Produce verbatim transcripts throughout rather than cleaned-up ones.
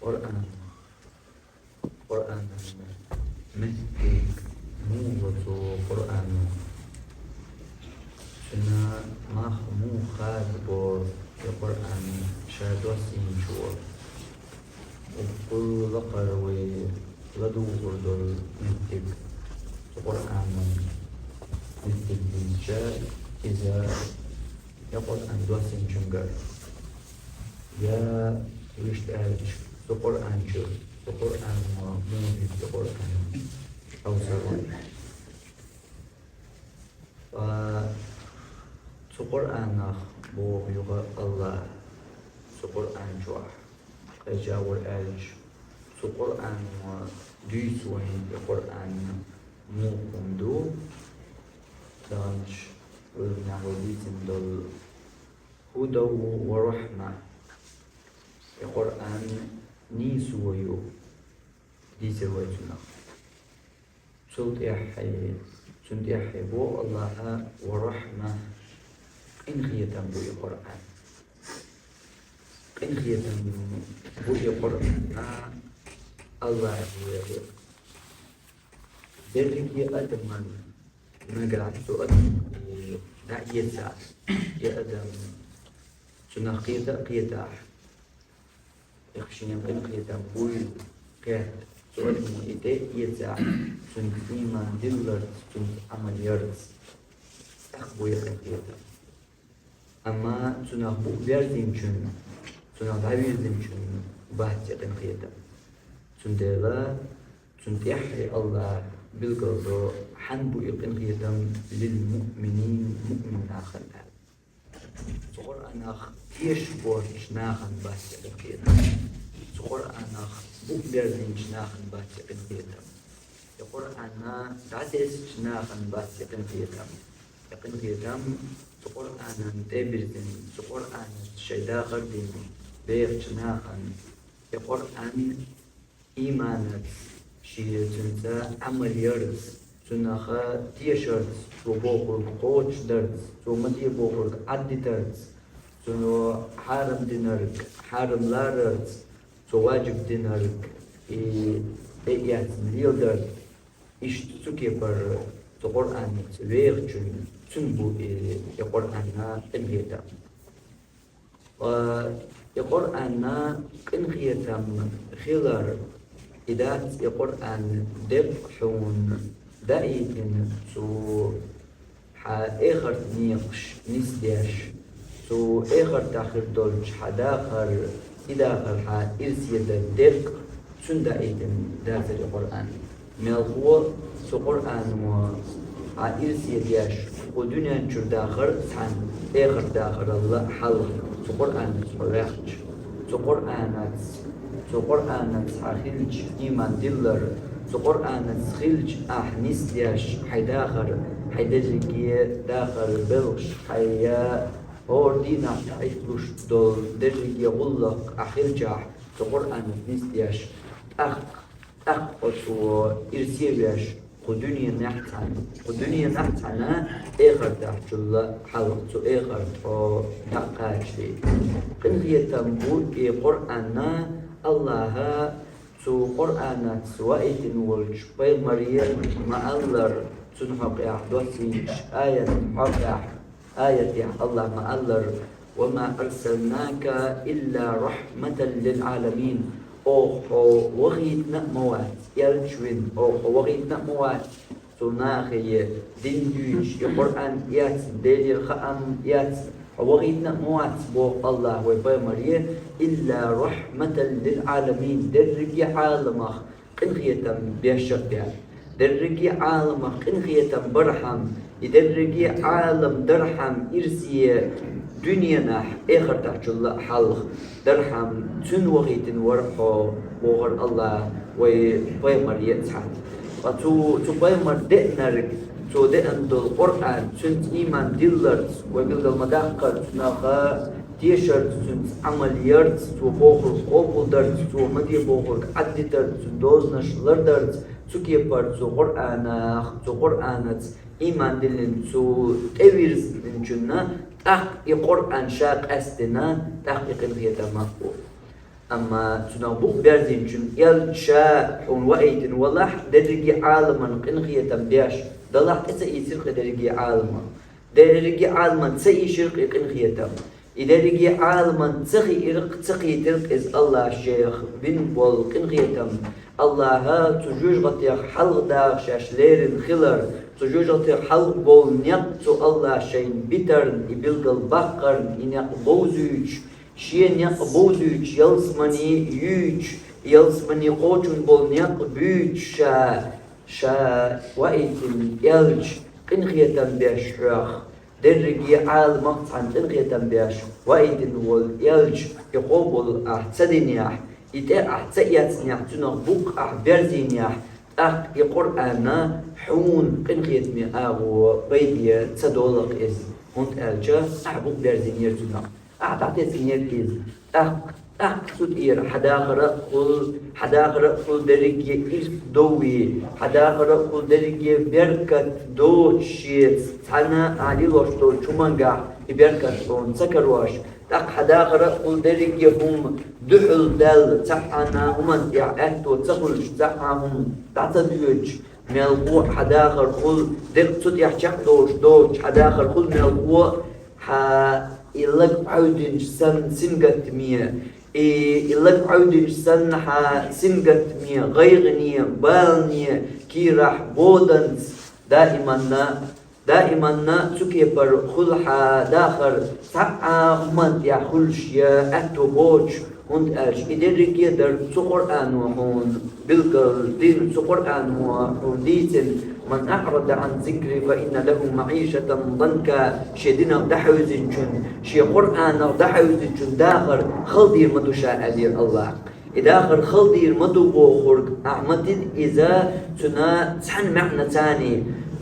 Къуръан. Къуръанан моттиг муха цу Къуръано? Цуьнан мах муха хадабо и Къуръан ша доссийначо? Уггар лакхара вай ладугӀур долу моттиг цу Къуръанан моттиг дийцича, иза и Къуръан доссийначуьнгара. Я вуьшта аьлча, цу Къуръан чу, цу Къуръано муха хӀуьтту Къуръан хьовсар вай. Ткъа цу Къуръанах боху юха АллахӀа, цу Къуръан чохь кхечагӀур аьлча, цу Къуръано дуьйцу вайна и Къуръан муха хӀума ду, таханчу уьйранехь вай дийцина долу: «ХӀудан ва рахьма». И Къуръан нийсо ю, дийцира вай цунах. Цул тӀаьхьа, цунна тӀаьхьа боху АллахӀа: «Ва рахьма», къинхетам бу и Къуръан. Къинхетам бу и Къуръан, АллахӀа вехира. Дерриге адаман нагахь цу адамо дӀаэцахь, и адам цунах кхета а кхетахь, шена къинхетам буй, кхетта, цу адамо и тӀе а эцахь, цуьнца ийман дилларца, цуьнца Ӏамал ярца, тӀаккха буй къинхетам. Амма цунах букъ берзинчунна, цунах дӀавирзинчунна бац и къинхетам. Цундела цунна тӀаьхьа АллахӀа билгалдо, хьан бу и къинхетам: «Лил муъминин», муъмин нахана аьлла. Цу Къуръанах тешаш боцучу нахана бац и къинхетам. Цу Къуръанах букъ берзинчу нахана бац и къинхетам. И Къуръан дӀатесачу нахана бац и къинхетам. И къинхетам цу Къуръанан тӀебирзина, цу Къуръанаца шайн дахар дина бехачу нахана, и Къуръан ийманаца, шен цуьнца Ӏамал ярца, цунах тешарца, цо бохург кхочушдарца, цо ма де бохург Ӏаддитарца, цо хьарам динарг хьарам ларарца, цо ваджиб динарг и тӀеэцна леладарца, иштта цу кепара цу Къуръанаца вехачунна, цуьнан бу и, и Къуръанан къинхетам. Ткъа и Къуръанан къинхетам хилар, и дац и Къуръан декъ хьуна даийтина, цо хьан эхартан некъаш нисдеш, цу эхартахь хир долчу хьан дахар, и дахар хьан ирсе дан декъ, цуьнан даийтина дацара и Къуръан. Мелхо цу Къуръано хьан ирсе деш, кху дуьнен чуьра дахар а цхьаьна, эхарт дахарал а хьалха, цу Къуръанаца хьо ваьхча, цу Къуръанаца, цу Къуръанаца хьан хилча ийман диллар, цу Къуръанаца хилча ахь нисдеш хьайн дахар, хьайн дерриге дахар белхаш, хьайн я хӀора дийнахь тӀехь хӀитталуш долу дерриге гӀуллакх ахь хилчахь, цу Къуръанаца нисдеш, тӀаккха тӀаккха хьо цо ирсе веш, кху дуьненахь цхьаьна, кху дуьненахь цхьаьна, эхартахь чул а хьалха, цу эхарта хьо дӀа а кхачале. Къинхетам бу и Къуръанан, АллахӀа цу Къуръанаца ваийтина волчу пайхамаре ма-аллара, цунна хьокъехь доссийначу аятна хьокъехь, аятехь АллахӀа ма-аллара: «Ва ма арсалнака илла рахьматан лил Ӏаламин». Оха хьо вахийтина а ма вац, элча вина, оха хьо вахийтина а ма вац, цу нахе дин дуьйцуш, и Къуръан эцна, Делера хаам эцна, хьо вахийтина а ма вац, боху АллахӀа вайн пайхамаре, илла рахьматан лил Ӏаламин, дерриге а Ӏаламах къинхетам беш а бен. Дерриге а Ӏаламах къинхетам бархьама, и дерриге а Ӏалам дархьама ирсе дуьненахь, эхартахь чул а хьалха дархьама, цуьнан вахийтина вара хьо, бохура АллахӀа вайн пайхамаре цхьаьна. Ткъа цу, цу пайхамара деанарг, цо деана долу Къуръан, цуьнца ийман дилларца, вай билгал ма-даккхара, цунах тешарца, цуьнца Ӏамал ярца, цо бохург къобалдарца, цо ма де бохург Ӏаддитарца, цуьнан дозанаш лардарца, цу кепара цу Къуръанах, цу Къуръанаца ийман диллина, цу тӀевирзинчунна, тӀаккха и Къуръан ша къаьстина, тӀаккха и къинхетам а бу. Амма цунах букъ берзийначун элча хьуна ваийтина валахь, дерриге Ӏаламан къинхетам беш далахь, тӀе ца ийцира-кх дерриге Ӏалама. Дерриге Ӏаламан ца ийшира-кх къинхетам. И дерриге Ӏаламан ца хиира-кх, ца кхийтира-кх иза АллахӀа шех бина болу къинхетам. АллахӀа цу жоьжахатех хьалха даха шаьш леррина хилар, цу жоьжахатех хьалха болу некъ цу АллахӀа шайна битарна, и билгал баккхарна, и некъ бовзуьйтуш, шен некъ бовзуьйтуш, ялсамани юьйтуш, ялсамани кхочун болу некъ буьйцуш ша, ша ваийтина элча къинхетам беш хьох. Дерриге Ӏаламах цхьана къинхетам беш ваийтина волу элча, и къобал ахь ца динехь, и тӀе ахь ца эцнехь, цунах букъ ахь берзийнехь, тӀаккха и Къуръан хьуна къинхетаме агӀо пайде ца долу-кх иза, хӀунда аьлча ахь букъ берзийнера цунах. Ахь дӀатесна яра иза. ТӀаккха, тӀаккха цу тӀера хьан дахар а хуьлу, хьан дахар а хуьлу дерриге ирс доввий, хьан дахар а хуьлу дерриге беркат доцуш шеца цхьаьна ахь лелош долчу хӀумангахь и беркат хьуна ца карош. ТӀаккха хьан дахар а хуьлу дерриге хӀума дуьхьал даьлла, цхьа а хӀуманна тӀехь аьтто ца хуьлуш, цхьа а хӀума дӀа ца доьдуш, мелхо а хьан дахар хуьлу, декъа цу тӀехь чекхдолуш доцуш хьан дахар хуьлу мелхо а, хьан и лаг Ӏовдинчу санна сингаттаме, и, и лаг Ӏовдинчу санна хьан сингаттаме, гӀайгӀане, балане, кийрахь боданца даиманна, даиманна цу кепара хуьлу хьан дахар, цхьа а хӀуманна тӀехь хуьлуш я аьтто боцуш, хӀунда аьлча и дерриге а дара цу Къуръано хьуна билгал дина, цу Къуръано хьуна дийцина: «Ман аӀрада Ӏан зикри фа инна лаху маӀишатан данка», шен динах дӀахьевзинчун, шен Къуръанах дӀахьевзинчун дахар хала дийр ма ду ша, аьллера АллахӀа. И дахар хала дийр ма ду бохург ахь ма тида иза цуьнан цхьана маьӀнаца,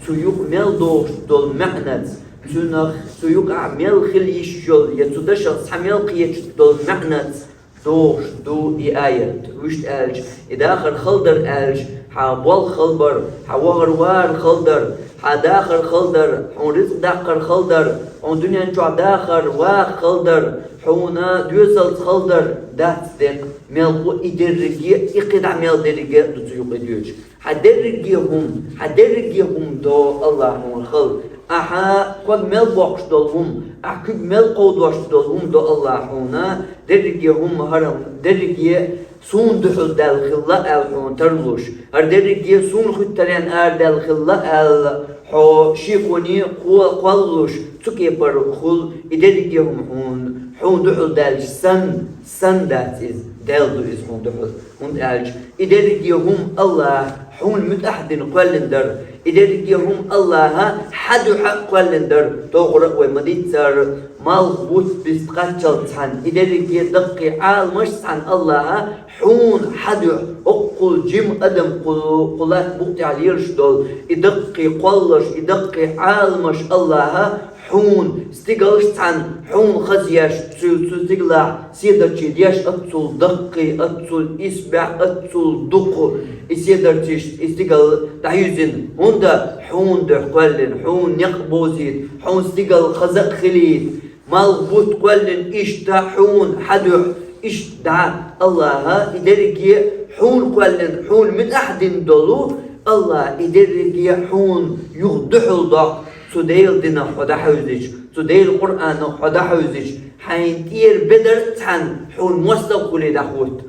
цу юкъа мел догӀуш долу маьӀнаца, цуьнах цу юкъахь мел хила йиш йолу я цу дашах цхьа мел кхеташ долу маьӀнаца догӀуш ду и аят. Вуьшта аьлча, и дахар хала дара аьлча, хьан болх хала бара, хьан вахар-вахар хала дара, хьан дахар хала дара, хьуна рицкъ даккхар хала дара, хьуна дуьнен чохь дахар-вахар хала дара, хьуна доьзалц хала дара, дац декъа. Мелхо и дерриге а, и кхидӀа мел дерриге а ду цу юкъа доьдуш. Хьан дерриге хӀума, хьан дерриге хӀума до АллахӀа хьуна хала. Ахьа ког мел боккхуш долу хӀума, ахь куьг мел кховдош долу хӀума до АллахӀа хьуна, дерриге хӀума хӀара дерриге суна дуьхьал даьлла хилла аьлла хьуна тарлуш, хӀара дерриге суна хуьттаренна арадаьлла хилла аьлла, хьо шеконе кхо-, кхоллалуш, цу кепара хуьлу и дерриге хӀума хьуна, хьуна дуьхьал даьлча санна, санна дац иза, Дела ду иза хьуна дуьхьал. ХӀунда аьлча и дерриге хӀума АллахӀа хьуна муьтӀахь дина кхоьллина дара, и дерриге хӀума АллахӀа хьан дуьхьа а кхоьллина дара. Тохара а вай ма-дийццара, малх, бутт, бист кхаччалц цхьаьна, и дерриге даккхий Ӏаламаш цхьаьна АллахӀа хьуна хьан дуьхьа, хӀоккхул жима адам кху-, кху латта букъа тӀехь лелаш долу и даккхий кхолларш, и даккхий Ӏаламаш АллахӀа хьуна, стигалш цхьаьна хьуна хазъеш, цу, цу стигалахь седарчий деш аццул даккхий, аццул исбаьхьа, аццул дукха и седарчийш и стигал дӀаюьзина. ХӀунда? Хьуна дуьхьа кхоьллина, хьуна некъ бовзийта, хьуна стигал хаза а хилийта. Малх, бутт кхоьллина иштта хьуна хьан дуьхьа, иштта дӀа АллахӀа и дерриге хьуна кхоьллина, хьуна муьтӀахь дина долу АллахӀа и дерриге хьуна юха дуьхьал доккху, цу Делан динах хьо дӀахьевзича, цу Делан Къуръанах хьо дӀахьевзича, хьайна тӀера бедар а цхьаьна хьуна мостагӀа хуьлий дӀахӀутту.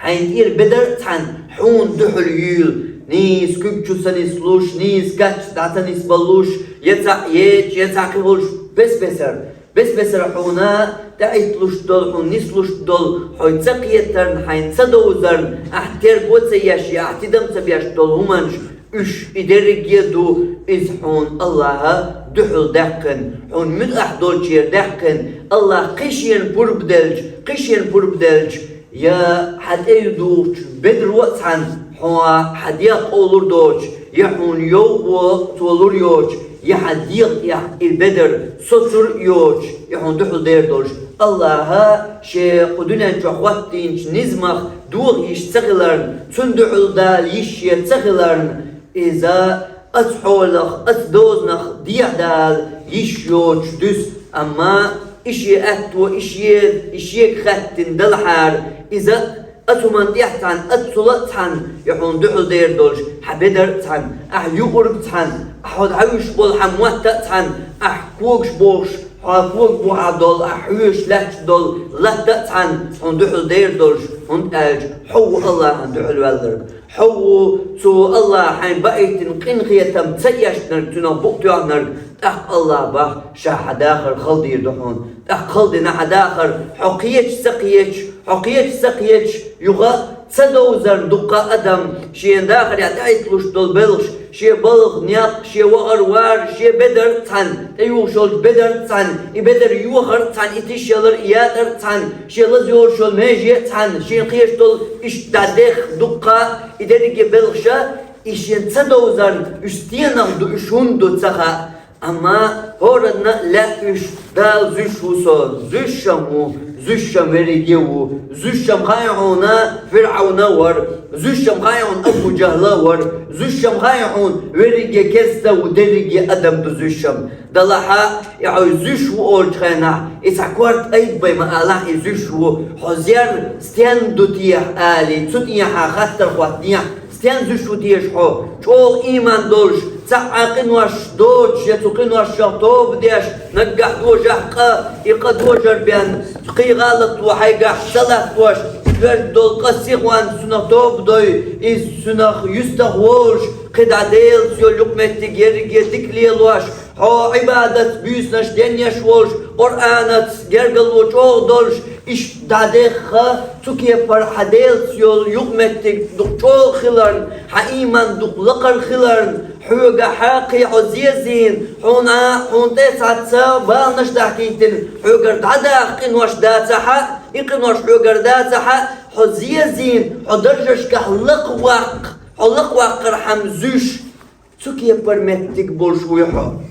Хьайна тӀера бедар а цхьаьна хьуна дуьхьал юьйлу, нийса куьг чу ца нислуш, нийса кач дӀа ца нисбаллуш, я цхьаъ еча, я цхьаъ кхин волуш, бес-бесара, бес-бесара хьуна тӀеӀитталуш долу, хьуна нислуш долу, хьо ца кхетарна, хьайна ца довзарна, ахь терго ца еш, я ахь тидам ца беш долу хӀуманаш, уьш и дерриге а ду, иза хьуна АллахӀа дуьхьал даьккхина, хьуна муьтӀахь долчера даьккхина. АллахӀа кхин шена пурба делча, кхин шена пурба делча, я хьан тӀе ю духучу бедаро а цхьаьна хьо хьан дегӀ къовлур доцуш, я хьуна йовхо цо лур йоцуш, я хьан дегӀа тӀехь и бедар соцур а йоцуш, и хьуна дуьхьал дер долуш. АллахӀа шен кху дуьнен чохь хӀоттийначу низамах доха йиш ца хиларна, цунна дуьхьал дала йиш шен ца хиларна, иза оцу хьолах, оцу дозанах дехьа дала йиш йоцуш дуьсу, амма И шен аьтто, и шен, и шега хаьттина далахьара, иза а цу ман тӀехь цхьаьна, а цул а цхьаьна, я хьуна дуьхьал дер долуш, хьан бедар а цхьаьна, ахь юург а цхьаьна, ахь хьо дӀавуьйш болу хьан мотт а цхьаьна, ахь когаш бохуш, хьо кога бухахь долу, ахь хьоьжуш лаьтташ долу латта а цхьаьна, хьуна дуьхьал дер долуш, хӀунда аьлча хьо ву АллахӀана дуьхьал ваьлларг. Хьо ву цу АллахӀа хьайна баийтина къинхетам ца эшнарг, цуьнах букъ тоьхнарг, тӀаккха АллахӀа боху, ша хьан дахар хала дийр ду хьуна. ТӀаккха хала дина хьан дахар, хьо кхеташ а ца кхеташ, хьо кхеташ а ца кхеташ, юха а ца довзарна дуккха а адам, шен дахарехь тӀехӀитталуш долу белхаш, шен балха некъ, шен вахар-вар, шен бедар а цхьаьна, тӀеюхуш йолчу бедар а цхьаьна, и бедар йохар а цхьаьна, и тиша ялар, и ятар а цхьаьна, шен лаза йолуш йолу меже а цхьаьна, шена кхеташ долу иштта дӀадехха дуккха а, и дерриге белхаш а, и шена ца довзарна, уьш стенах ду, уьш хӀунда ду ца хаьа. Амма хӀоранна а лаьа уьш, Дала зуьйш ву со, зуьйш-м ву, зуьйш-м верриге а ву, зуьйш-м хаьа хьуна ФирӀавн а вара, зуьйш-м хаьа хьуна Абу-Жахьл а вара, зуьйш-м хаьа хьуна верриге керста а ву, дерриге а адам ду зуьйш-м. Далахьа, и хьо зуьйш ву олучу хенахь, и цхьа корта айббай ма алахь, и зуьйш ву, хьо зер стенна ду техьа алий, цу тӀехьа хаттар хӀоттадехьа, стенна зуьйш ву теша хьо, чӀогӀа ийман долуш, цхьаъ а къинош доцуш я цу къиношах тоба деш, наггахь дожахь къа, и къа дожар бен, кхин гӀалат ву хьайгахь ца латтош, доьрзуш долу къа сихонца цунах тоба дой, иза цунах юьстах волуш, кхидӀа Делаца йолу юкъаметтиг ерриге дика лелош, хьо Ӏибадатца буьйсанаш денъеш волуш, Къуръанаца гергарло чӀогӀа долуш, иштта дӀадехха, цу кепара хьан Делаца йолу юкъаметтиг дукха чӀогӀа хиларна, хьан ийман дукха лакхара хиларна, хьоьгахьа кхин хьо зезийна, хьуна, хьуна тӀе цхьацца баланаш дахкийтина, хьоьгара дӀадаха къинош дацахьа, и къинош хьоьгара дацахьа, хьо зезийна, хьо даржашкахь лакхаваккха, хьо лакхаваккхархьама зуьйш. Цу кепара меттиг болуш вуй хьо.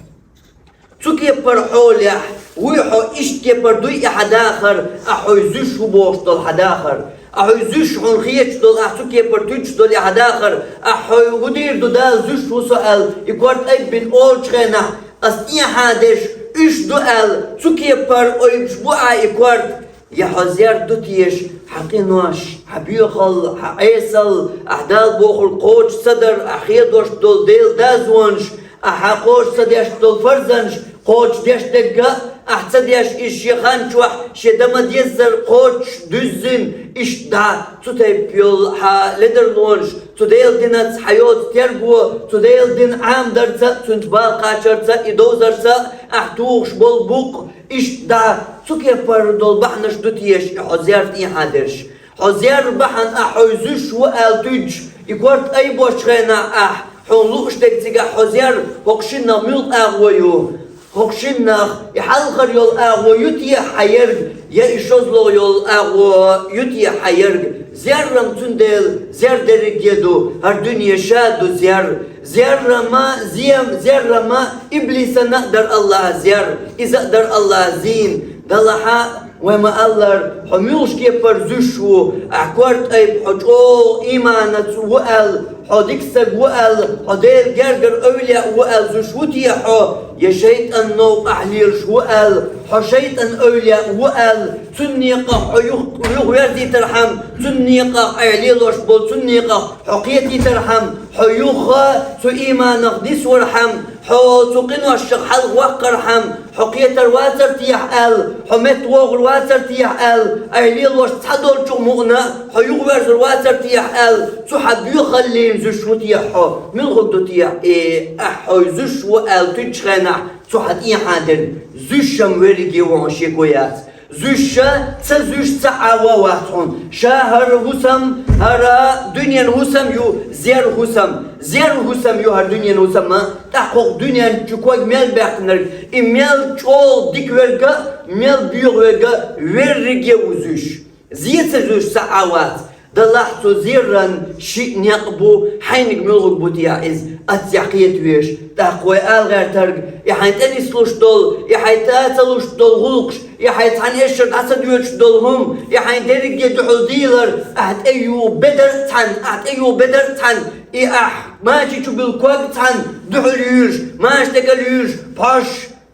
Цу кепара хьолехь вуй хьо, иштта кепара дуй и хьан дахар, ахь хьо зуьйш ву бохуш долу хьан дахар. Ахь хьо зуьйш хьуна хеташ долу, ахь цу кепара туьдуш долу и хьан дахар, ахь хьо хӀун дийр ду Дала зуьйш ву со аьлла, и корта айббина олучу хенахь, ас тӀехьа дерш уьш ду аьлла, цу кепара ойбуш бу ахь и корта. Я хьо зер ду теша, хьан къинош, хьан боьхалла, хьан Ӏесалла, ахь Дала бохург кхочуш ца дар, ахь хедош долу Делан дозанаш, ахь хьан кхочуш ца деш долу фарзанаш кхочуш деш дерг а, ахь ца деш иза шен хан чохь, шен дан ма-деззара кхочуш дуьззина, иштта дӀа цу тайпа йолу хьан ледарлонаш, цу Делан динца хьан йоцу терго, цу Делан дин Ӏамадарца а, цуьнца бала кхачарца а, и довзарца а, ахь тухуш болу букъ, иштта дӀа цу кепара долу бахьанаш ду теша и хьо зер тӀехьа дерш. Хьо зер бахьана ахь хьо зуьйш ву аьлла туьдуш, и корта айбочу хенахь ахь, хьуна лууш дерг цигахь хьо зер, хӀокху шиннах муьлха агӀо ю? ХӀокху шиннах и хьалхара йолу агӀо ю те хьан ерг, я и шозлагӀа йолу агӀо ю те хьан ерг? Зер-м цундела, зер дерриге а ду, хӀара дуьне ша ду зер. Зер-м, зем, зер-м иблисана а дара АллахӀа зер, иза а дара АллахӀа зийна. Далахьа, вай ма-аллара, хьо муьлхачу кепара зуьйш ву, ахь корта айба, хьо чӀогӀа ийманаца ву аьлла, хьо дика стаг ву аьлла, хьо Делан гергара эвлаяъ ву аьлла зуьйш ву те хьо, я шайтӀан новкъахь лелаш ву аьлла, хьо шайтӀан эвлаяъ ву аьлла, цуьнан некъах хьо юх-, юхаверзийтархьама, цуьнан некъах ахь лелош болу, цуьнан некъах хьо кхетийтархьама, хьо юха цу ийманах нисвархьама, хьо цу къиношах хьалхаваккхархьама, хьо кхетар вацара техьа аьлла, хьо меттавогӀур вацара техьа аьлла, ахь лелош цхьадолчух мукъана а хьо юхаверзур вацара техьа аьлла, цу хьан боьхаллина зуьйш ву те хьо? Муьлхарг ду те и ахь хьо зуьйш ву аьлла туьдучу хенахь цу хьан тӀехьа дерг? Зуьйш-м верриге ву хьуна шеко яц. Зуьйш ша, ца зуьйш ца Ӏа ван вац хьуна. Ша хӀара хӀусам, хӀара дуьненан хӀусам ю, зер хӀусам. Зер хӀусам ю хӀара дуьненан хӀусам, тӀаккха хӀокху дуьнен чу ког мел баьккхинарг, и мел чӀогӀа дика верг а, мел боьха верг а, верриге а ву зуьйш. Зе ца зуьйш ца Ӏа вац. Далахь, цу зеран шиъ некъ бу, хьайниг муьлхарг бу те иза, аццехь кхетавеш. ТӀаккха вай ала гӀертарг, и хьайн тӀенислуш долу, и хьайн та ца луш долу гӀуллакхаш, и хьайн цхьана эшшара дӀа ца доьдуш долу хӀума, и хьайн дерриге дуьхьал дийлар, ахь тӀеюху бедар а цхьаьна, ахь тӀеюху бедар а цхьаьна, и ахь мачи чу буьллу ког а цхьаьна дуьхьал юьйлуш, маша дегал юьйлуш, пхьош,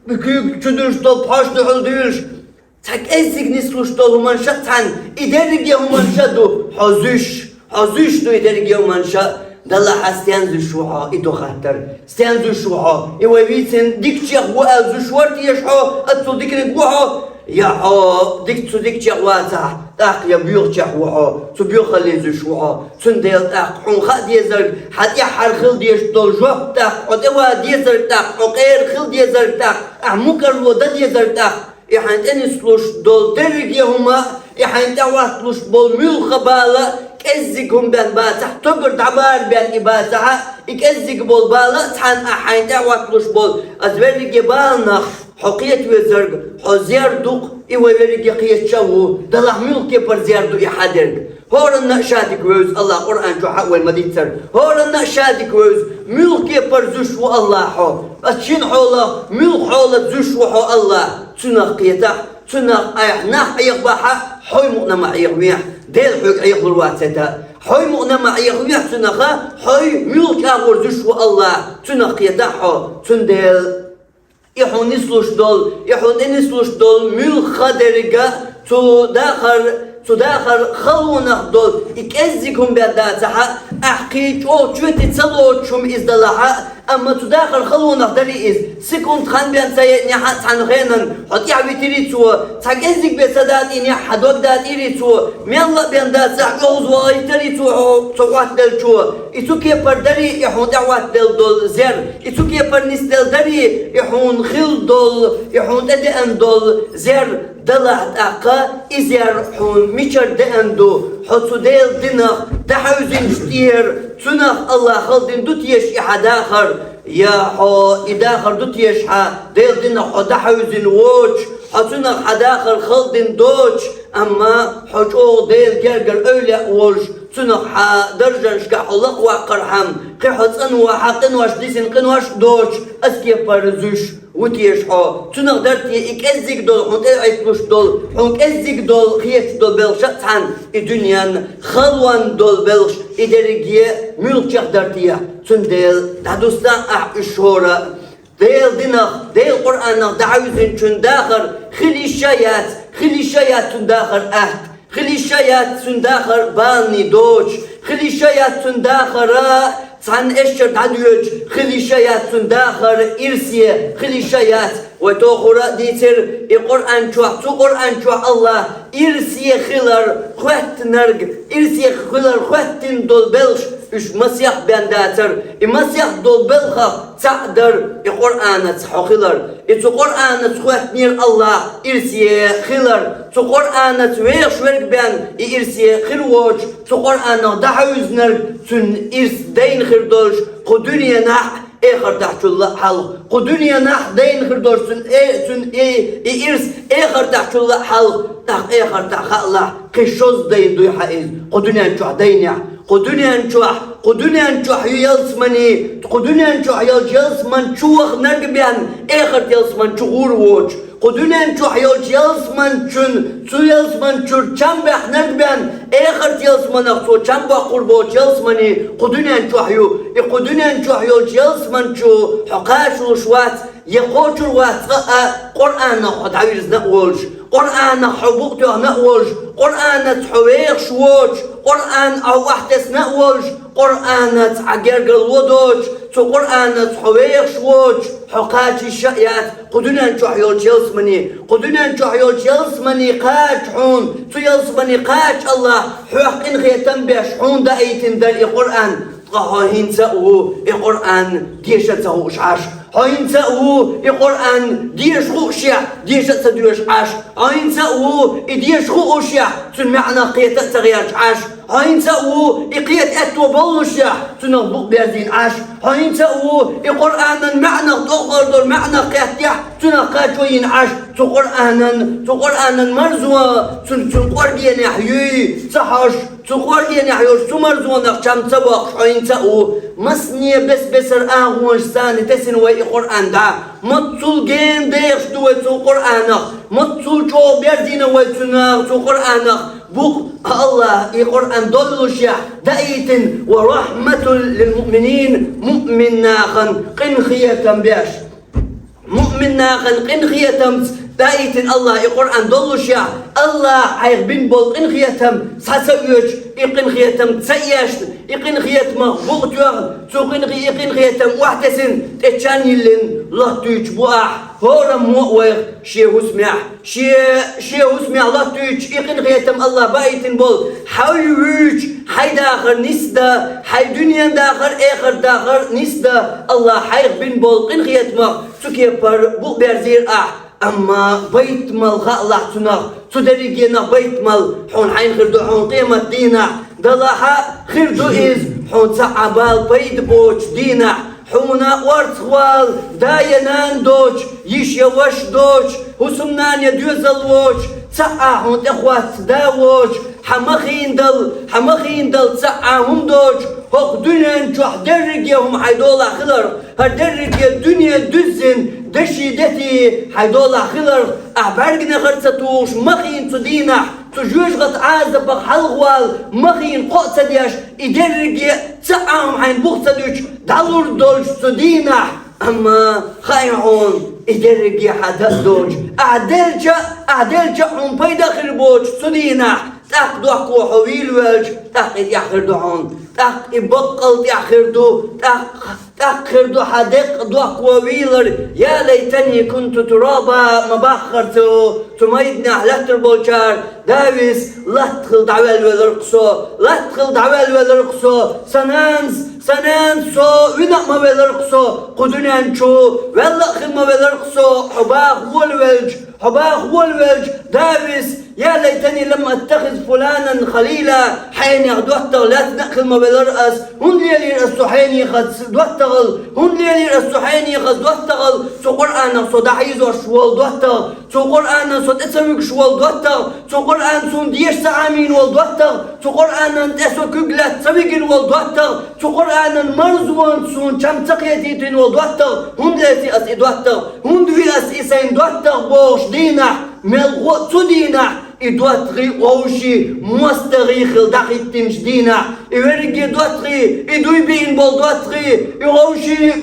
куьйга чу дуьллуш долу пхьош дуьхьал дуьйлуш, Цхьа кӀеззиг нислуш долу хӀуманаш а цхьаьна, и дерриге хӀуманаш а ду хьо зуьйш. Хьо зуьйш ду и дерриге хӀуманаш а. Далла хьан стен зуьйш ву хьо, и ду хаттар. Стен зуьйш ву хьо? И вай вийцина дикачех ву аьлла зуьйш вара теша хьо, аццул диканиг ву хьо? Я хьо дика, цу дикачех вацахь, тӀаккха я боьхачех ву хьо, цу боьхаллин зуьйш ву хьо? Цундела тӀаккха хьуна хаа дезарг, хьан тӀаьххьара хила дезаш долу жоп тӀаккха, хьо тӀе ван дезарг тӀаккха, хьо кхера хила дезарг тӀаккха, ахь мукӀарло дан дезарг тӀаккха, и хьайн тӀе нислуш долу дерриге хӀума, и хьайн тӀе хӀотталуш болу муьлхха бала, кӀеззиг хӀума бен бацахь, тӀогара дӀабара бен и бацахь, и кӀеззиг болу бала цхьаьна а хьайн тӀе хӀотталуш болу, аса верриге баланах хьо кхета везарг, хьо зер ду-кх, и вай верриге кхеташ а ву, Даллахь муьлхха кепара зер ду и хьан дерг. ХӀоранна а ша дика вевза Аллах, Къуръан чохь а вай ма-дийццара. ХӀоранна а ша дика вевза, муьлхха кепара зуьйш ву Аллах хьо. Ас шина хьолах, муьлхха хьолах зуьйш ву хьо Аллах. Цунах кхетахь, цунах айхьа нах Ӏехабахь а, хьой мукъана ма Ӏехавехь, Дела хьоьга Ӏехалур вац хӀета. Хьой мукъана ма Ӏехавехь цунах а, хьой муьлхха чӀагӀо зуьйш ву Аллах. Цунах кхетахь хьо, цундела и хьуна нислуш долу, и хьуна тӀе нислуш долу муьлхха дерг а, цу дахар, цу дахар халонах долу и кӀеззиг хӀума бен дацахь а, ахь кхин чӀогӀа чоьте ца лоцуш хӀума иза далахь а, амма цу дахар халонах дарий иза, секунд хан бен ца еънехь а цхьана хенан хьо тӀаьхьавитирий цо, цхьа кӀеззиг бен ца датӀийнехь хьан дог датӀийрий цо, мелла а бен дацахь, оьгӀазвахийтарий цо хьо, цо хӀоттаделлачо. И цу кепара дарий и хьуна тӀехӀоттаделла долу зер, и цу кепара нисделла дарий и хьуна хилла долу, и хьуна тӀедеана долу зер, далахь тӀаккха и зер хьуна мичара деана ду, хьо цу Делан динах дӀахьаьвзинчу тӀера, цунах Аллах хала дина ду теша и хьан дахар, я хьо и дахар ду теша хьан Делан динах хьо дӀахьаьвзина воцуш, хьо цунах хьан дахар хала дина доцуш, амма хьо чӀогӀа Делан гергара эвлаяъ волуш, цунах хьан даржанашкахь хьо лакхаваккхархьама, кхин хьо цӀанвахь а, къинош дисина къинош а доцуш, аса кепара зуьйш ву теша хьо. Цунах дара те и кӀеззиг долу, хьуна тӀе а Ӏитталуш долу, хьуна кӀеззиг долу, хеташ долу белхаш а цхьаьна, и дуьненан халонах долу белхаш, и дерриге муьлххачех дара те? Цундела дӀадуссал ахь уьш хӀора а. Делан динах, Делан Къуръанах дӀахьаьвзинчун дахар хила йиш а яц, хила йиш а яц цуьнан дахар атта, хила йиш а яц цуьнан дахар баланийн доцуш, хила йиш а яц цуьнан дахар а цхьана эшшара дӀадоьдуш, хила йиш а яц цуьнан дахар ирсе, хила йиш а яц. Вай тохара а дийцира и Къуръан чохь, цу Къуръан чохь Аллах ирсе хилар хоьттинарг, ирсе хилар хоьттина долу белхаш, уьш масех бен дацара. И масех долу белхах цхьаъ дара и Къуръанаца хьо хилар. И цу Къуръанаца хоьттинера Аллах ирсе хилар. Цу Къуръанаца вехаш верг бен и ирсе хир воцуш, цу Къуръанах дӀахьаьвзинарг, цуьнан ирс дайна хир долуш, кху дуьненахь а, эхартахьчул а хьалха. Кху дуьненахь а дайна хир долуш цуьнан э-, цуьнан и, и ирс эхартахьчул а хьалха, тӀаккха эхартахь хаалахь, кхин шозза дайна дуй хьан иза, кху дуьнен чохь дайнехь. Кху дуьнен чохь, кху дуьнен чохь ю ялсамани, кху дуьнен чохь йолчу ялсамани чу ваханарг бен, эхарт ялсамани чу гӀур воцуш. Кху дуьнен чохь йолчу ялсамани чуьнан, цу ялсамани чуьра чам баьхнарг бен, эхарт ялсаманах цо чам боккхур боцу ялсамани кху дуьнен чохь ю. И кху дуьнен чохь йолчу ялсамани чу хьо кхачалуш вац, я кхочур вац цкъа а, Къуръанах хьо дӀавирзина а волуш, Къуръанах хьо букъ тоьхна а волуш, Къуръанаца хьо вехаш воцуш, Къуръан ахь охьатесна а волуш, Къуръанаца хьан гергарло доцуш, цу Къуръанаца хьо вехаш воцуш, хьо кхача йиш а яц кху дуьнен чохь йолчу ялсамани. Кху дуьнен чохь йолчу ялсамани кхача хьуна, цу ялсамани кхача Аллах хьох къинхетам беш хьуна даийтина дара и Къуръан. Ткъа хьо хӀинца а ву и Къуръан деша а ца хууш Ӏаш. Хьо хӀинца а ву и Къуръан деша хуушехь, деша а ца доьшуш Ӏаш. Хьо хӀинца а ву и деша хуушехь, цуьнан маьӀнах кхета а ца гӀерташ Ӏаш. Хьо хӀинца а ву и кхета аьтто боллушехь, цунах букъ берзийна Ӏаш. Хьо хӀинца а ву и Къуръанан маьӀнах, тӀехула долу маьӀнах кхеттехь, цунах кхачо йина Ӏаш. Цу Къуръанан, цу Къуръанан марзо, цуьнан, цуьнан къоргенехь юй ца хьожуш, цу къоргенехь йолуш цу марзонах чам ца боккхуш хьо хӀинца а ву. Масане бес-бесара агӀонаш санна тесина вай и Къуръан дӀа. Маццул гена дехаш ду вай цу Къуръанах, маццул чӀогӀа берзийна вай цунах, цу Къуръанах. Букъ Аллах и Къуръан доллушехь даийтина: «Ва рахьматул лил муъминин», муъмин нахана къинхетам беш. Муъмин нахана къинхетамца Баийтинб Аллахӏа и Къуръан доллушехь, Аллахӏа хьайх бина болу къинхетам схьа ца оьцуш, и къинхетам ца эшна, и къинхетамах букъ тоьхна, цу къинхе-, и къинхетам охьатесина, тӀе чан йиллина латтуьйтуш бу ахь, хӀораммо а вайх шен хӀусамехь, шен, шен хӀусамехь латтуьйтуш и къинхетам Аллахӏа баийтина болу, хьо вуьйцуш, хьайн дахар нисдан, хьайн дуьненан дахар, эхартан дахар нисдан, Аллахӏа хьайх бина болу къинхетамах цу кепара букъ берзийра ахь. Амма байтамал хаалахь цунах, цу дерригенах байтамал хьуна хьайна хир ду хьуна къематан дийнахь, делахь а хир ду иза хьуна цхьа а бала пайда боцучу дийнахь, хьуна орцахвала да я нана доцуш, йиша я ваша доцуш, хӀусамнана я доьзал воцуш, цхьа а хьуна тӀехӀотта да воцуш, хьан махийна дала, хьан махийна дала цхьа а хӀума доцуш, хӀокху дуьнен чохь дерриге хӀума хьайн долахь хиларх, хӀара дерриге дуьне дуьззина деши дети хьайн долахь хиларх, ахь бӀаьрганегӀар ца тухуш, махийна цу дийнахь, цу жоьжахатин Ӏазапах хьалхавала, махийна кхоъ ца деш, и дерриге а цхьа а хӀума хьайна бух ца дуьтуш, дӀалур долчу цу дийнахь, амма хаьий хьуна, и дерриге хьан дан а доцуш, ахь делча а, ахь делча а хьуна пайда а хир боцуш цу дийнахь, тӀаккха дохко хьо вийла ваьлча, тӀаккха и тӀехь хир ду хьуна, тӀаккха и баккъал тӀехь хир ду, тӀаккха, тӀаккха хир ду хьан деккъа дохко вийлар, я лайтани кунту тураба, ма баххара цу, цу майданехь лаьттар болчара, да вис, латта хилла дӀаваьлла велар-кх со, латта хилла дӀаваьлла велар-кх со, сан нанас, сан нанас со вина а ма велар-кх со, кху дуьнен чу ваьлла а хилла ма велар-кх со, хьо баха волавелча, хьо баха волавелча, да вис, я лайтани лам аттахиз фуланан халила, хьенех доттагӀа лаьцна а хилла ма велара ас, хӀунда лелийра ас цу хьенехаца доттагӀал, хӀунда лелийра ас цу хьенехаца доттагӀал, цу Къуръанах со дӀахьийзош волу доттагӀа, цу Къуръанан со тӀе ца вуьгуш волу доттагӀа, цу Къуръан суна деша ца Ӏамийна волу доттагӀа, цу Къуръанан тӀе со куьг лаьцна ца вигина волу доттагӀа, цу Къуръанан марзонца суна чам ца кхетийтина волу доттагӀа, хӀунда леций ас и доттагӀа, хӀунда ви ас и сайн доттагӀа бохуш дийнахь, мел гӀо цу дийнахь, и доттагӀий вовший мостагӀий хилла дӀахӀиттинчу дийнахь, и верриге доттагӀий, и дуй биъна болу доттагӀий, и вовший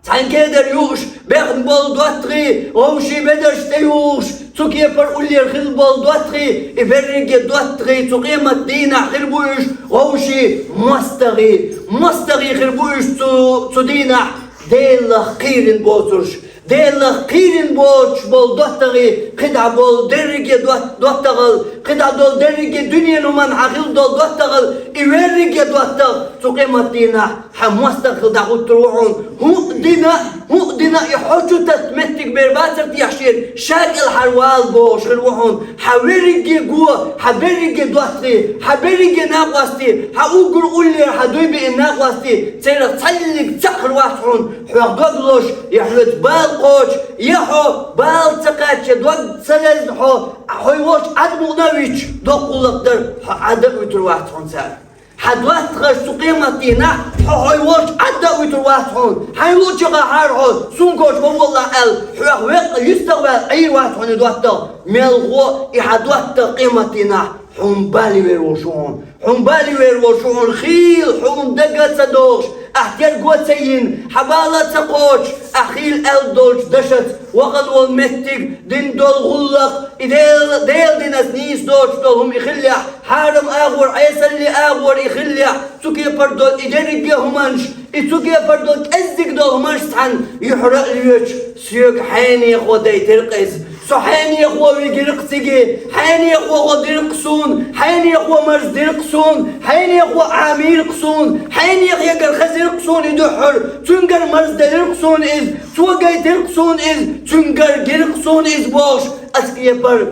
цхьаьна кедар юуш, бехна болу доттагӀий, вовший бедарш тӀеюхуш, цу кепара уллера хилла болу доттагӀий, и берриге доттагӀий цу къемат дийнахь хир бу уьш, вовший мостагӀий, мостагӀий хир бу уьш цу, цу дийнахь, Делах кхийрина боцурш, Делах кхийрина боцуш болу доттагӀий, кхидӀа болу дерриге дот-, доттагӀал, кхидӀа долу дерриге дуьненан хӀуманна хьан хилла долу доттагӀал, и верриге доттагӀа цу къемат дийнахь хьан мостагӀ хилла дӀагӀуттур ву хьуна. ХӀуъ дина, хӀуъ дина и хьо чу татта меттиг бер бацара техьа шена, ша кӀелхьарвала бохуш хир ву хьуна. Хьан верриге го, хьан берриге доттагӀий, хьан берриге накъостий, хьан уггар уллера хьан дуй биъна накъостий, церах цхьаллиг цхьаъ хир вац хьуна, хьох дог лозуш, я хьоьца бала кхочуш, я хьо бала ца кхаьчча, дог ца лезна хьо, хьо йолчу Ӏад мукъана а витча, доккха гӀуллакх дара, хьо Ӏад а вуьтур вац хьуна цара. Хьан доттагӀаш цу къемат дийнахь хьо хьо йолчу Ӏад а вуьтур вац хьуна. Хьайн луъчу гӀахьара хьо, сумка чу ма воллахь аьлла, хьох веккъа юьстагӀваьлла Ӏийр вац хьуна и доттагӀа. Мел гӀо и хьан доттагӀа къемат дийнахь хьуна бале вер волуш ву хьуна. Хьуна бале вер волуш ву хьуна, хийла хьуна дага ца догӀуш, ахь терго ца йина, хьан бала ца кхочуш, ахь хийла аьлла долчу дашаца, вахана волу меттиг, дина долу гӀуллакх, и Дела, Делан динца нийса доцуш долу хӀума и хиллехь, хьарам агӀор, Ӏесаллин агӀор и хиллехь, цу кепара долу и дерриге а хӀуманаш, и цу кепара долу кӀеззиг долу хӀуманаш цхьаьна юьхьара а лоьцуш, соьга хьенехо дайтира-кх иза. Со хьенехо вигира-кх цига, хьенехо гӀо дира-кх суна, хьенехо марз дира-кх суна, хьенехо Ӏамийра-кх суна, хьенех егар хезира-кх суна и дуьххьара, цуьнгара марз делира-кх суна иза, цо гайтира-кх суна иза, цуьнгара гира-кх суна иза бохуш, аса кепара,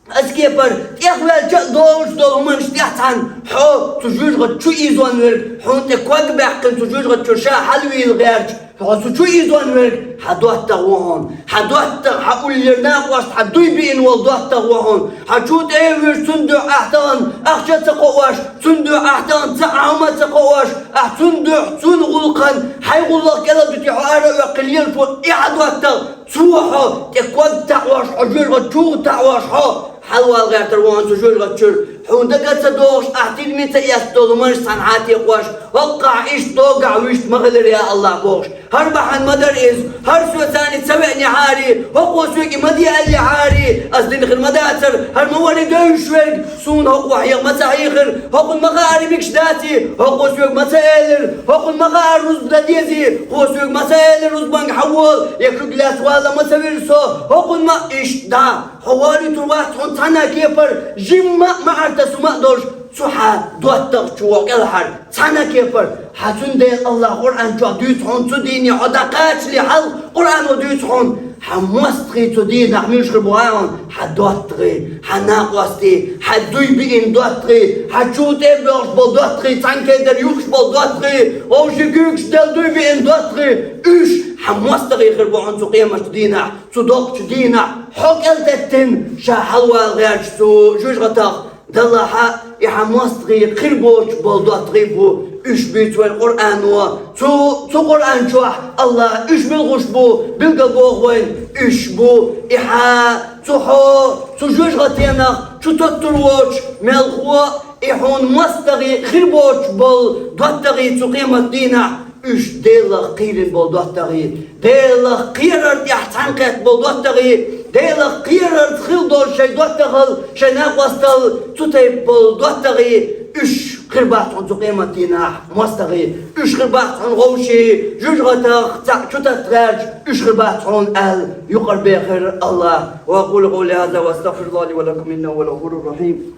аса кепара тӀехваьлча а долуш долу хӀуманаш тӀехь цхьаьна хьо цу жоьжахати чу ийзон верг, хьуна тӀе ког баьккхина цу жоьжахати чуьра ша хьалавийла гӀерташ, хьо цу чу ийзон верг хьан доттагӀа ву хьуна. Хьан доттагӀа, хьан уллера накъост, хьан дуй биъна волу доттагӀа ву хьуна. Хьан чу тӀе а вуьжуш, цунна дуьхьа ахь тахана ахча а ца кхоош, цунна дуьхьа ахь тахана цхьа а хӀума а ца кхоош, ахь цунна дуьхьа, цунна гӀуллакхан, хьайн гӀуллакх кӀел а дуьтий хьо ара а ваьккхина лелаш ву и хьан доттагӀа. Цо хьо тӀе ког таӀош, хьо жоьжахати чу таӀош, хьо хьалавала гӀертар ву хьуна цу жоьжахати чуьра. Хьуна дага ца догӀуш, ахь тидаме ца эцна долу хӀуманаш цхьаьна хьатекхош, ХӀокхахь иштта догахь вуьшта ма хилира, я АллахӀ, бохуш. ХӀара бахьана ма дара иза, хӀара соьца ца веанехьара, хӀокхо соьга и ма де аьллехьара, ас дина хир ма дацара, хӀара ма вара и девзаш верг, суна хӀокхо хьеха ма ца хьийхира, хӀокхунна ма хаьара мегаш дац, хӀокхо соьга ма ца элира, хӀокхунна ма хаьара рузба дан деза, хӀокхо соьга ма ца элира рузбанга хьавола, я куьг лаьцна вала ма ца вира со, хӀокхунна ма иштта дӀа. Хьо валуьйтур вац хьуна цхьана а кепара, жимма а маӀарта сума а долуш, цу хьан доттагӀчу вон кӀелхьара цхьана а кепара. Хьан цундела АллахӀа Къуръан чохь дуьйцу хьуна цу дийне хьо дӀакхачале хьалха, Къуръано дуьйцу хьуна. Хьан мостагӀий цу дийнахь муьлш хир бу хаьий хьуна? Хьан доттагӀий, хьан накъостий, хьан дуй биъна доттагӀий, хьан чу тӀе а боьлхуш болу доттагӀий, цхьаьнакхетар юхуш болу доттагӀий, вовшийн гуьйгаш делла дуй биъна доттагӀий, уьш хьан мостагӀий хир бу хьуна цу къематчу дийнахь. Цу доккхачу дийнахь хьо кӀелтеттина ша хьалавала гӀерташ цу жоьжахатех, делахь а и хьан мостагӀий хир боцуш болу доттагӀий бу уьш, буьйцу вайн Къуръано. Цу, цу Къуръан чохь АллахӀа уьш билгӀуш бу, билгалбоху вайна, уьш бу и хьан цу хьо, цу жоьжахатенах чу тоттур воцуш мелхо, и хьуна мостагӀий хир боцуш болу доттагӀий цу къематан дийнахь. Уьш Делах кхийрина болу доттагӀий, Делах кхерар тӀехь цхьаьнакхетта болу доттагӀий, Делах кхерарца хилла долу шайн доттагӀал, шайн накъостал, цу тайпа болу доттагӀий, уьш хир бац хьуна цу къематан дийнахь мостагӀий, уьш хир бац хьуна вовшийн жоьжахатех цхьаъ чу тата гӀерташ, уьш хир бац хьуна аьлла, юкъара бехира АллахӀа. وأقول قولي هذا وأستغفر الله لي ولكم إنه هو الغفور الرحيم.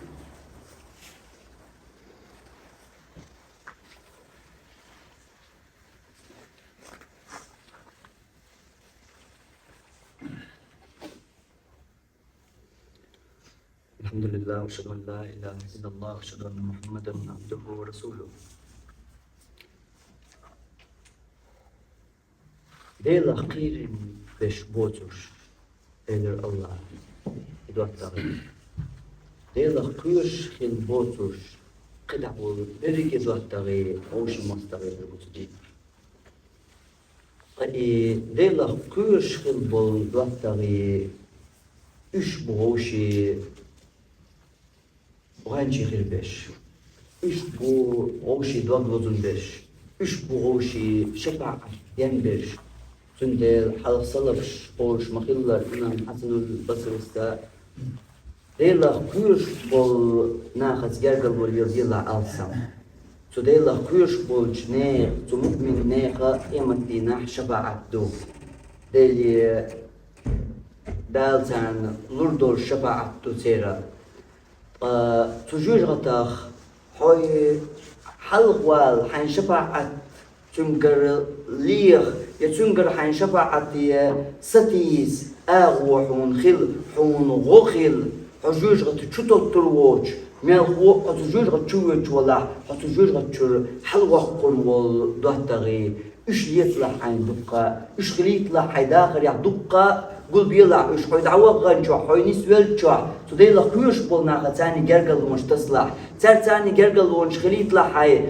الحمد لله، وأشهد أن لا إله إلا الله، وأشهد أن محمدا عبده ورسوله. Делах кхийрина берш боцурш, элира АллахӀа, и доттагӀий. Делах кхоьруш хилла боцурш, кхидӀа волу берриге доттагӀий, вовшийн мостагӀий хир бу цу дийнахь. Ткъа и Делах кхоьруш хилла болу доттагӀий, уьш бу вовшийн гӀоьнчий хир берш. Уьш бу вовшийн дог лозун берш. Уьш бу вовшийн шапаӀат ден берш. Цундела хьалха салафаш олуш ма-хиллара, имам Хьасанул Басрис а, Делах кхоьруш болу нахаца гергарло лела делахь алсам. Цу Делах кхоьруш болчу нехан, цу муъмин нехан къематдийнахь шапаӀат ду. Деле Дала царна лур долуш шапаӀат ду церан. Ткъа цу жоьжахатех хьо хьалха вала, хьайн шапаӀат цуьнгара леха, я цуьнгара хьайн шапаӀате сатийса агӀо хьуна хила, хьуна гӀо хила, хьо жоьжахати чу тоттур воцуш, мелхо а хьо цу жоьжахати чу воьдуш валахь, хьо цу жоьжахати чуьра хьалавоккхур волу доттагӀий, уьш лецалахь хьайна дуккха, уьш хилийталахь хьайн дахарехь дуккха, гулбелахь уьш хьо дӀаваханчохь, хьо нисвеллачохь, цу Делах кхоьруш болу нахаца царна гергарлонаш тасалахь, цаьрца царна гергарлонаш хилийталахь хьайн,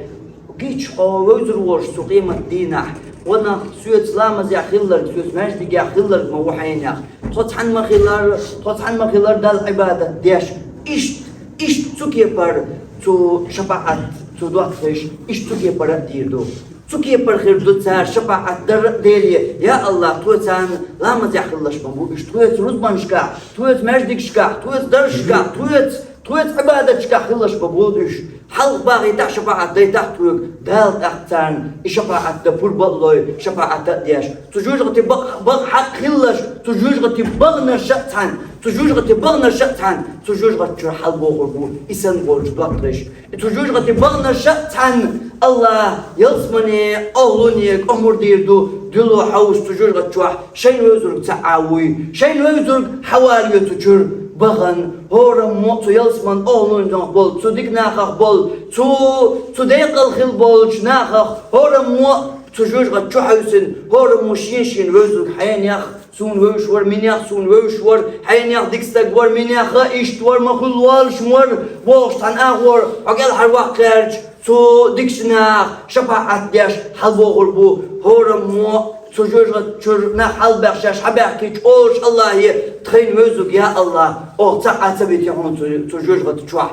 гича хьо вевзар волуш цу къематдийнахь, ванах соьца ламазехь хилларг, соьца маьждигехь хилларг ма ву хьенех, тхо цхьаьна ма хиллара, тхо цхьаьна ма хиллара Далла Ӏибадат деш, иштта, иштта цу кепара цу шапаӀат, цу доттагӀаш, иштта цу кепара а дийр ду. Цу кепара хир ду цара шапаӀат дар а Деле: «Я АллахӀ, тхо царна ламазехь хилларш ма бу уьш, тхоьца рузбанашкахь, тхоьца маьждигашкахь, тхоьца даржашкахь, тхоьца, тхоьца Ӏибадаташкахь хилларш ма бу уьш. Хьалха бахийтахь шапаӀат, дайтахь тхоьга, Дала тӀаккха царна и шапаӀат дан пурба а лой, шапаӀат а деш». Цу жоьжахати бакъ-, бакъ хьакъ хилларш, цу жоьжахати баханарш а цхьаьна, цу жоьжахати баханарш а цхьаьна, цу жоьжахати чуьра хьалабохур бу и санна болчу доттагӀаш. И цу жоьжахати баханарш а цхьаьна АллахӀа ялсамане охӀлунега омра дийр ду, дуьло хьовса цу жоьжахати чохь шайна вевзарг ца Ӏа вуй, шайна вевзарг хьавалаве цу чуьра бахана. ХӀораммо а цу ялсаман охӀлунах болу, цу дика нахах болу, цу, цу декъал хилла болчу нахах хӀораммо а цу жоьжахати чу хьаьвсина, хӀораммо шен-шена вевзарг хьенех, суна вевзаш вара минех, суна вевзаш вара хьенех, дика стаг вара минех, иштта вара, ма хуьлу волуш вара, бохуш цхьана агӀор хьо кӀелхьарваккха гӀерташ, цу дикачу наха шапаӀат деш хьалабохур бу, хӀораммо цу жоьжахати чуьра нах хьалабаьхча, шаьш хьабаьхкича олуш АллахӀе: «Тхайна вевзарг, я АллахӀ, оха цхьа а ца вити хьуна цу, цу жоьжахати чохь».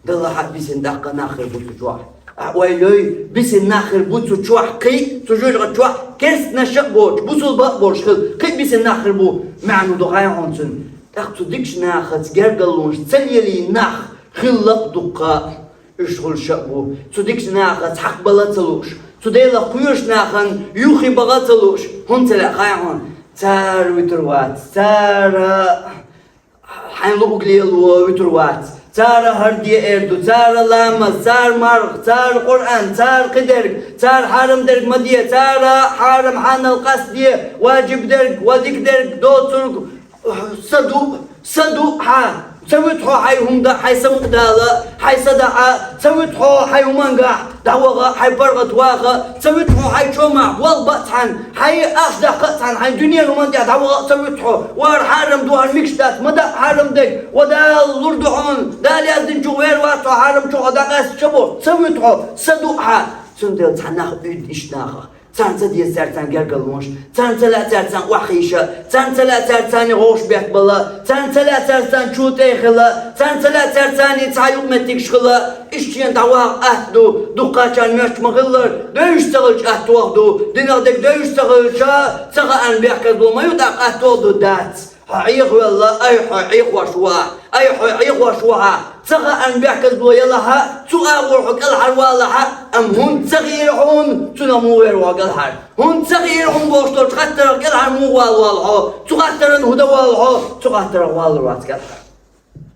Далла хьа а бисина тӀаккха нах хир бу цу чохь. Ӏа ойла йой, бисина нах хир бу цу чохь кхин а, цу жожагӀата чохь керстанаш а боцуш, бусулба а болуш хила, кхин а бисина нах хир бу, маьӀна ду хаа хьуна цуьнан. ТӀаккха цу дикачу нахаца гергарлонаш ца лелийна нах хилла а дуккха а, уьш хуьлуш а бу. Цу дикачу нахаца хьакхабала а ца лууш, цу Делах кхоьруш нахана юххе баха а ца лууш, хӀунда ца лаьа хаа хьуна? Цара вуьтур вац, цара хьайн луъург лело вуьтур вац. Цара хӀара де эр ду, цара ламаз, цара марха, цара Къуръан, цара кхидерг, цара хьарам дерг ма де, цара хьарам хьанал къасто де, ваджиб дерг, ва дика дерг, доцург, са ду, са ду хьан. Ца вуьту хьо хьайн хӀума дан, хьайн самукъадала, хьайн са дахьа, ца вуьту хьо хьайн хӀумангахь дӀаваха, хьайн паргӀат ваха, ца вуьту хьо хьайн чомахь болх бан цхьаьна, хьайн ахча даккха а цхьаьна, хьайн дуьненан хӀуманна тӀехь дӀаваха а ца вуьту хьо. Ва хьара хьарам ду, хьан мегаш дац, ма даъа хьарам дерг, ва Дала лур ду хьуна, Дала яздинчух вер вац хьо, хьарам чу хьо дӀакъаьстича бо, ца вуьту хьо, са ду хьан. Цундела цхьа нах уьйда иштта нахах. Царна ца деза цаьрца гергарлонаш, царна ца лаьа цаьрца охьахийша, царна ца лаьа цаьрца гӀовш беттабала, царна ца лаьа цаьрца чу тӀе хила, царна ца лаьа цаьрца цхьа юкъаметтигаш хила. Иштта шена дӀаваха атта ду, дуккхачарна моьттуш ма-хиллара, девзаш ца хилча атта ваха ду, динах дерг девзаш ца хилча, ца хаьа бехказло ма ю, тӀаккха атта ваха ду, дац. Хьо Ӏехавелла, ай хьо Ӏехош ву хьан, ай хьо Ӏехош ву хьан, ца хаьа бехказло елахь а, цу агӀор хьо кӀелхьарвалахь а, амма хӀунда ца хиира хьуна, цунах муха вер ву хьо кӀелхьара? ХӀунда ца хиира хьуна бохуш долчу хаттарах кӀелхьара муха вала воллу хьо? Цу хаттарна хӀун дан воллу хьо? Цу хаттарах валлар вац кӀелхьара.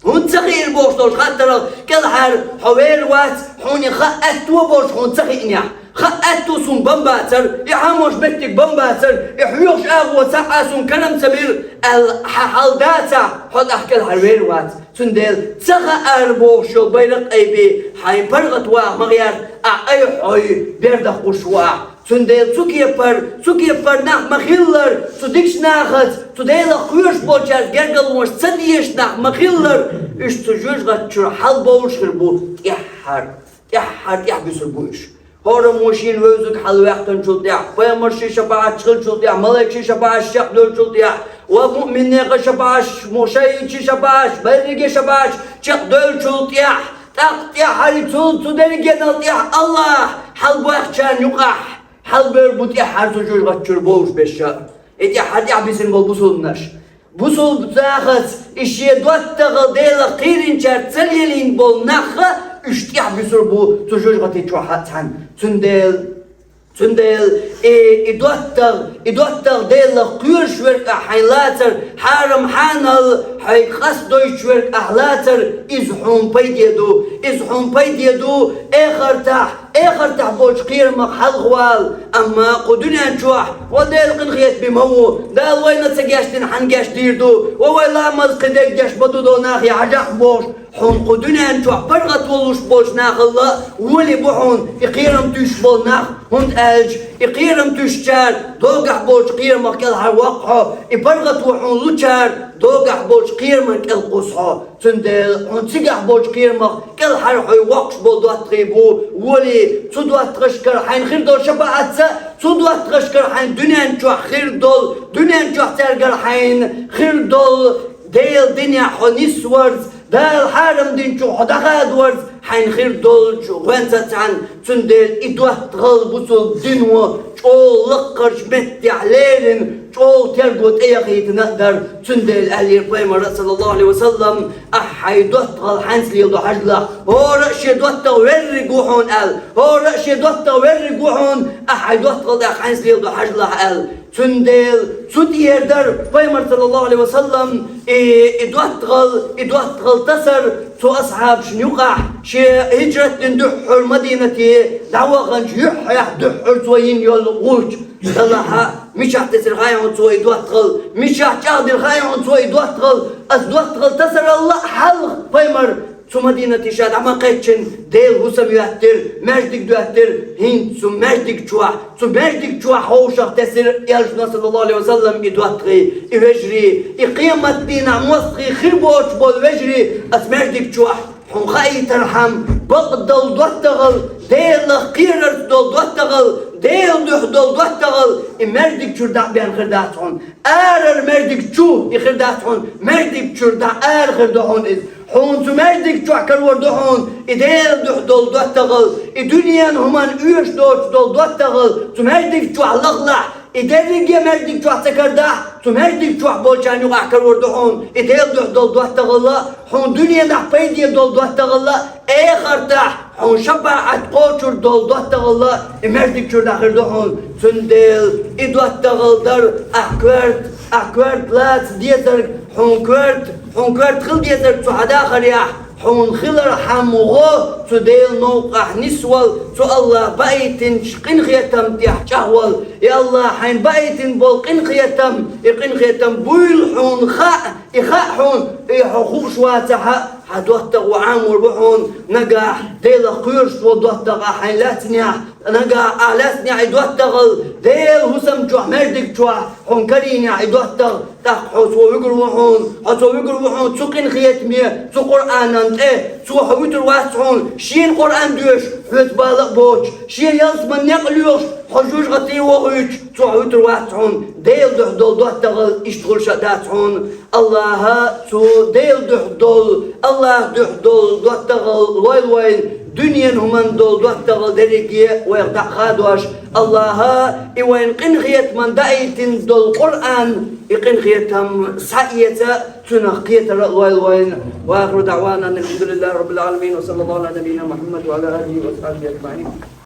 ХӀунда ца хиира бохуш долчу хаттарах кӀелхьара хьо вер вац, хьуна и хаа аьтто а болуш хьуна ца хиънехь. Хаа аьтто суна бан бацара, и хьамош меттиг бан бацара, и хьоьхуш агӀо цхьа а суна карам ца бира аьлла, хьан хьал дацахь, хьо тӀаккха кӀелхьара вер вац. Цундела ца хаьара бохуш йолу байракх айбе, хьайн паргӀат ваха ма-гӀерта, ахь ай хьой бер дахуш ву ахь. Цундела цу кепара, цу кепара нах ма-хиллара, цу дикачу нахаца, цу Делах кхоьруш болчаьрца гергарлонаш ца дезаш нах ма-хиллара, уьш цу жоьжахати чуьра хьалабовлуш хир бу тӀаьххьара. ТӀаьххьара тӀаьхьабуьсур бу уьш. ХӀораммо шена вевзарг хьалаваьккхинчул тӀаьхьа, пайхамар шен шапаӀатчу хиллачул тӀаьхьа, малайкийн шапаӀатчу чекхдевллачул тӀаьхьа, ва муъминехан шапаӀатчу, мо шахӀидийн шапаӀатчу, берриге шапаӀатчу чекхдевллачул тӀаьхьа, тӀаккха тӀаьххьара цул цу дерригенал тӀаьхьа АллахӀа хьалабаьхначарна юкъахь хьалабевр бу тӀаьххьара цу жоьжахати чуьра бовлуш берш а. И тӀаьххьара тӀаьхьабисина болу бусулбанаш. Бусулба нахаца и шен доттагӀалла Делах кхийринчаьрца ца лелийна болу нах а уьш тӀаьхьабуьсур бу цу жоьжахати чохь а цхьаьна. Цундела, цундела и, и доттагӀа, и доттагӀа Делах кхоьруш верг ахь хьайн лацар, хьарам хьанал хьайга къастадойтуш верг ахь лацар, иза хьуна пайде ду, иза хьуна пайде ду эхартахь. Эхартахь болчу кхерамах хьалхавала, амма кху дуьнен чохь, ва Делан къинхетаме ма ву, Дала вайна ца гечдина хьан гечдийр ду, ва вай ламаз кхидерг деш ма ду, до нах я хьажахь бохуш, хьуна кху дуьнен чохь паргӀат волуш болчу нахалла волий бу хьуна и кхерам туьйсуш болу нах, хӀунда аьлча и кхерам туьйсучара догахь болчу кхерамах кӀелхьарвоккху хьо, и паргӀато хьуна лучара догахь болчу кхераман кӀелкхуссу хьо. Цундела хьуна цигахь болчу кхерамах кӀелхьара хьой воккхуш болу доттагӀий бу, волий, цу доттагӀашкара хьайна хир долу шапаӀатца, цу доттагӀашкара хьайна дуьнен чохь хир долу, дуьнен чохь цаьргара хьайна хир долу Делан динехь хьо нисварца, Дала хьарам динчух хьо дӀахадаварца хьайна хир долчу гӀоьнца цхьаьна. Цундела и доттагӀалла бусулба дино чӀогӀа лакхарчу меттехь леррина, чӀогӀа терго тӀеяхийтина а дара. Цундела аьллера пайхамара, саллаллаху Ӏалайхи ва саллам: «Ахь хьайн доттагӀалла хьаьнца леладо хьажалахь, хӀора а шен доттагӀа верриг ву хьуна», – аьлла. «ХӀора а шен доттагӀа верриг ву хьуна, ахь хьайн доттагӀалла тӀехь хьаьнца леладо хьажалахь», – аьлла. Цундела цу тӀера дара пайхамар, саллаллаху Ӏалайхи ва саллам, и, и доттагӀалла, и доттагӀалла тасар цу асхьабашна юкъахь, шен хӀижрат дина дуьххьара Мадинате дӀаваханчу юьххьехь дуьххьара цо йина йолу гӀулч. Делахь а, мичахь тесира хаьий хьуна цо и доттагӀалла, мичахь чӀагӀдира хаьий хьуна цо и доттагӀалла, аса доттагӀалла тасаралла а хьалха пайхамар цу Мадинате ша дӀа ма-кхеччина, Делан хӀусам йоьттира, маьждиг доьттира, хӀинца цу маьждиг чохь, цу маьждиг чохь хьовшах тесира элчано, саллаллаху Ӏалайхи ва саллам, и доттагӀий, и вежарий, и къематдийнахь мостагӀий хир боцуш болу вежарий аса маьждиг чохь. Хьуна хаийтархьама, бакъдолу доттагӀалла, Делах кхерарца долу доттагӀалла, Делан дуьхьа долу доттагӀал и маьждиг чуьра дӀа а бен хир дац хьуна. Арара маьждиг чу и хир дац хьуна, маьждиг чуьра дӀа ара хир ду хьуна иза. Хьуна цу маьждиг чохь карор ду хьуна и Делан дуьхьа долу доттагӀал, и дуьненан хӀуманна оьшуш доцуш долу доттагӀал цу маьждиг чохь лахалахь, и дерриге а маьждиг чохь ца карадахь, цу маьждиг чохь болчарна юкъахь карор ду хьуна и Делан дуьхьа долу доттагӀалла, хьуна дуьненахь пайде долу доттагӀалла, эхартахь хьуна шапаӀат кхочур долу доттагӀалла и маьждиг чуьра дӀа хир ду хьуна. Цундела и доттагӀал дар ахь коьрта, ахь коьрта лаца дезарг, хьуна коьрта, хьуна коьрта хила дезарг цу хьан дахарехь, хьуна хилар хьан гӀо цу Делан новкъахь нисвал, цу АллахӀа баийтинчу къинхетам тӀехь чӀагӀвал. И АллахӀа хьайна баийтина болу къинхетам, и къинхетам буйла хьуна хаьа, и хаьа хьуна, и хьо хууш вацахь а, хьан доттагӀа ву Ӏамор бу хьуна, нагахь Делах кхоьруш волу доттагӀа хьайна лаьцнехь, нагахь ахь лаьцнехь и доттагӀал, Делан хӀусам чохь, маьждиг чохь хьуна карийнехь и доттагӀа, тӀаккха хьо цо вуьгур ву хьуна, хьо цо вуьгур ву хьуна цу къинхетаме, цу Къуръанан тӀе, цо хьо вуьтур вац хьуна, шена Къуръан доьшуш, хьоьца бала а боцуш, шена ялсаманин некъ лоьхуш, хьо жожагӀате вохуьйтуш, цо хьо вуьтур вац хьуна. Делан дуьхьа долу доттагӀал иштта хуьлуш а дац хьуна. АллахӀа цу Делан дуьхьа долу, АллахӀан дуьхьа долу доттагӀал лойла вайна, дуьненан хӀуманна долу доттагӀал дерриге а вайх дӀа а хадош. АллахӀа и вайна къинхетаман даийтина долу Къуръан, и къинхетам схьаэца, цунах кхетар а лойла вайна. وآخر دعوانا أن الحمد لله رب العالمين، وصلى الله على نبينا محمد وعلى آله وصحبه أجمعين.